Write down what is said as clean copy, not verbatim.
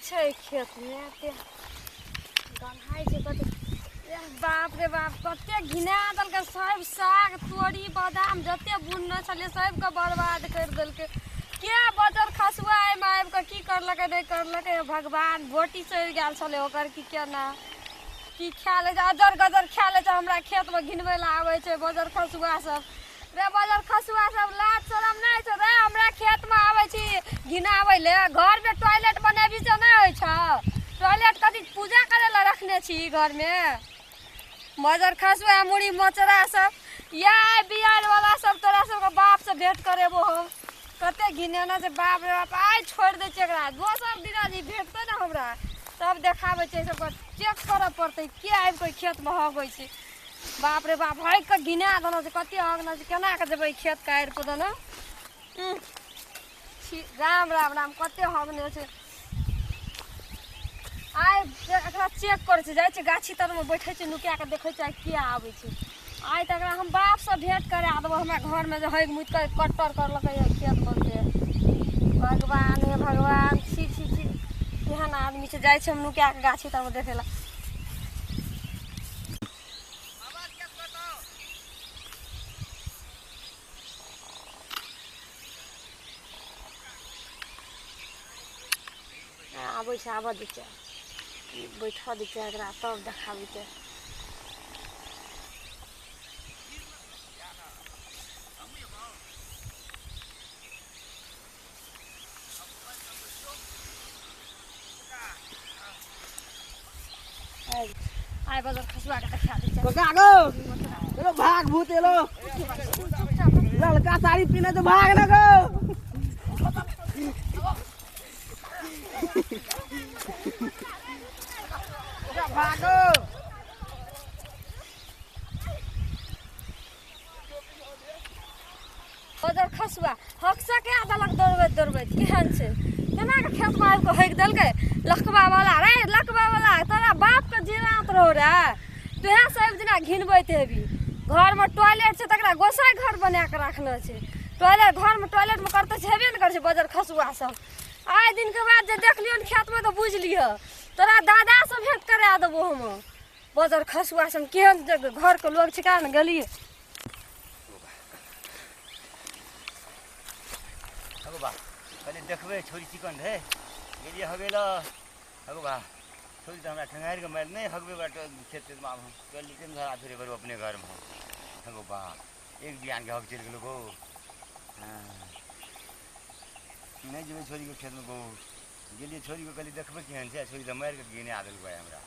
छै खेतमे एते गन्हाइ छै कते। बाप रे बाप, कते घिना देलकै। सब साग तोरी बादाम जते बुनने छलियै सबके बर्बाद करि देलकै। के बजर खसुआ एहिमे आबि कऽ की करलकै नहि करलकै भगवान। बोटी सड़ि गेल छलै ओकर की केना की खा लै छै, अजर गजर खा लै छै। हमरा खेतमे घिनबै लए आबै छै बजर खसुआ सब। रे बजर खसुआ सब, लाज शरम नहि छौ रे? हमरा खेतमे आबै छी घिनाबै ले। घरमे टॉयलेट बनेबी से नहि होइ छौ? टॉयलेट कथी पूजा करै लए रखने छी घरमे? मजर खसुआ मुड़ी मोचरा सब या बियार वाला सब, तोरा सबके बाप से भेंट करेबो हम। कते घिनेना छै बाप रे बाप। आइ छोड़ि दै छियै एकरा, दोसर दिना जे भेटतै ने हमरा तब देखाबै छै। सबके चेक करऽ पड़तै के आबि कऽ खेतमे हगै छै। बाप रे बाप, हगि कऽ घिना देने छै। कते हगना छै, केना कऽ जेबै खेतके आड़ि पर देने। राम राम राम, कते हगने छै। आइ एकरा चेक करै छै, जाइ छै गाछी तरमे बैठै छै नुका कऽ, देखै छै आइ के आबै छै। आइ तऽ एकरा हम बापसँ भेंट करा देबो। हमरा घरमे जे हगि मुति कऽ कट्टर करलकै खेतमे से। भगवान हे भगवान, छी छी छी, केहन आदमी छै। जाइ छै हम नुका कऽ गाछी तरमे देखै लए। आबै छै, आबऽ दै छै, बैठऽ दै छै एकरा तब देखाबै छै। आइ बजर खसुआ के देखा दै छै। काका गो, चलो भाग भूत एलो, ललका साड़ी पीने तो भाग ना गो। भागो बजर खसुआ हकसा के देलक दौड़बैत दौड़बैत। केहन छै, केना के खेतमे आबि कऽ हगि देलकै लकबा वाला। रे लकबा वाला, तोरा बापके जीरात रहो रे, तोहे सब दिना घिनबैत हेबी। घरमे टॉयलेट छै तकरा गोसाइ घर बना कऽ रखने छै। टॉयलेट घरमे टॉयलेटमे करते हेबे ने करै छै बजर खसुआ सब। आइ दिनके बाद जे देखलियौ ने खेतमे तऽ बुझि लिह तोरा दादासँ भेंट करा देबो हम। बजर खसुआ सब केहन घरके लोग छिका ने गेलियै। हगो बा, पहिले देखबै छोरी चिकन रे गेलियै हगै लए। हगो बा, छोरी तऽ हमरा ठेंगारि कऽ मारि नहि हगबै बा खेत तेतमे। आब हम टॉयलेटेमे धरा फेरे करू अपने घरमे हम। हगो बा, एक बिहानके हग चलि गेलो गो। हँ, नहि जेबै छोरीके खेतमे गो। गेलियै छोरीके कहलियै देखबै केहन छै, छोरी तऽ मारि कऽ गिना देलकै हमरा।